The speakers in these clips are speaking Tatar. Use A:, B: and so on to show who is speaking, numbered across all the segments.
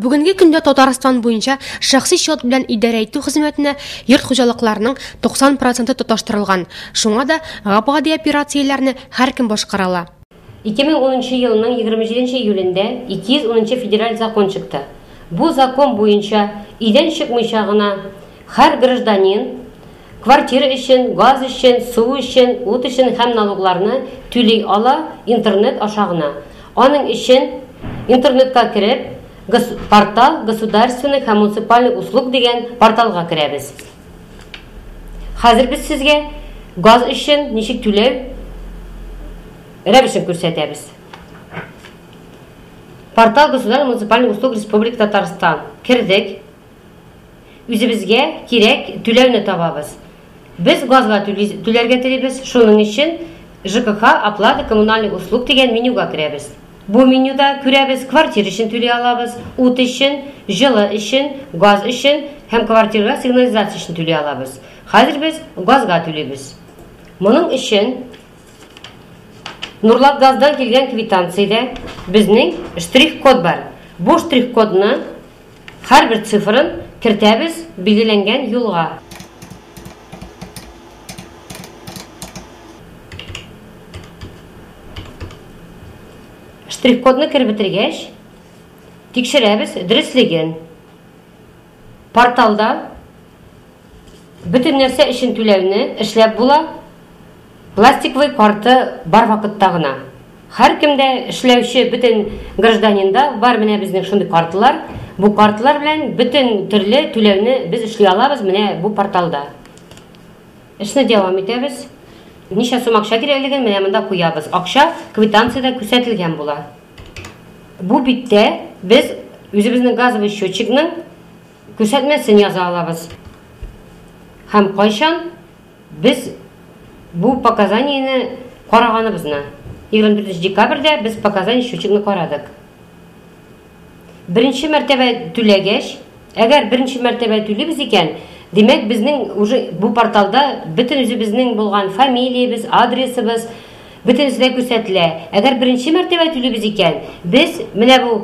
A: Бүгенге көндә Татарстан буенча шәхси счет белән идарә итү хезмәтенә йорт хуҗалыкларының 90 проценты тоташтырылган. Шуңа да гап-гади операцияләрне һәркем башкара ала.
B: 2010 нчы елның 27 нче июлендә 210 нчы федераль закон чыкты. Бу закон буенча өйдән чыкмыйча гына һәр гражданин квартира өчен, газ өчен, су өчен, ут өчен һәм налогларны түли ала интернет аша гына. Аның өчен интернетка кереп, Портал государственных һәм муниципальных услуг дигән порталга керәбез. Хәзер без сезгә газ өчен ничек түләү рәвешен күрсәтәбез. Портал государственных муниципальных услуг Республики Татарстан. Кердек. Үзебезгә кирәк түләүне табабыз. Без газга түләргә телибез, шуның өчен ЖКХ оплата коммунальных услуг дигән менюга керәбез. Бу менюда күрәбез, квартир өчен түли алабыз, ут өчен, җылы өчен, газ өчен һәм квартирга сигнализация өчен түли алабыз. Хәзер без газга түлибез. Моның өчен Нурлатгаздан килгән квитанциядә безнең штрих-код бар. Бу штрих-кодны һәрбер цифрын кертәбез билгеләнгән юлга. Штрих-кодны кереп бетергәч, тикшерәбез дөреслеген. Порталда бөтен нәрсә өчен түләүне эшләп була, пластиковый карта бар вакытта гына. Һәркемдә эшләүче бөтен гражданинда бар менә безнең шундый карталар. Бу карталар белән бөтен төрле түләүне без эшли алабыз менә бу порталда. Эшне дәвам итәбез. Ничә сум акча кирәклеген менә монда куябыз. Акча квитанциядә күрсәтелгән була. Бу биттә без үзебезнең газовый счетчикның күрсәтмәсен яза алабыз. Һәм кайчан без бу показанияне караганыбызны. 24 декабрьдә без показания счетчикны карадык. Беренче мәртәбә түләгәч, әгәр беренче мәртәбә түлибез икән, димәк, безнең уже бу порталда бөтен үзебезнең булган фамилиябез, адресыбыз, бөтенесе дә күрсәтелә. Әгәр беренче мәртәбә түлибез икән, без менә бу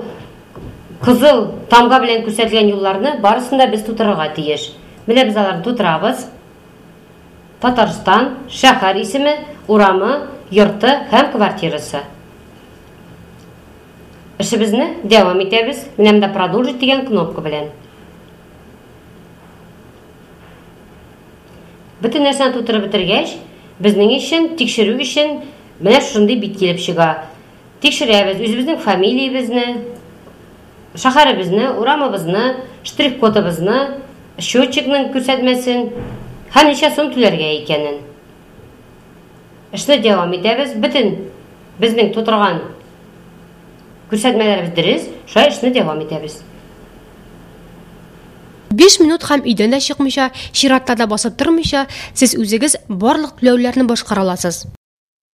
B: кызыл тамга белән күрсәтелгән юлларны барысын да без тутырырга тиеш. Менә без аларны тутырабыз. Татарстан, шәһәр исеме, урамы, йорты һәм квартирасы. Эшебезне дәвам итәбез. Менә монда продолжить дигән кнопка белән. Бөтен нәрсәне тутырып бетергәч, безнең өчен, тикшерү өчен менә шушындый бит килеп чыга. Тикшерәбез үзебезнең фамилиябезне, шәһәребезне, урамыбызны, штрих-кодыбызны, счетчикның күрсәтмәсен һәм ничә сум түләргә икәнен. Эшне дәвам итәбез. Бөтен безнең тутырган күрсәтмәләребез дөрес, шулай эшне дәвам итәбез.
A: 5 минут һәм өйдән дә чыкмыйча, чиратларда басып тормыйча, сез үзегез барлык түләүләрне башкара аласыз.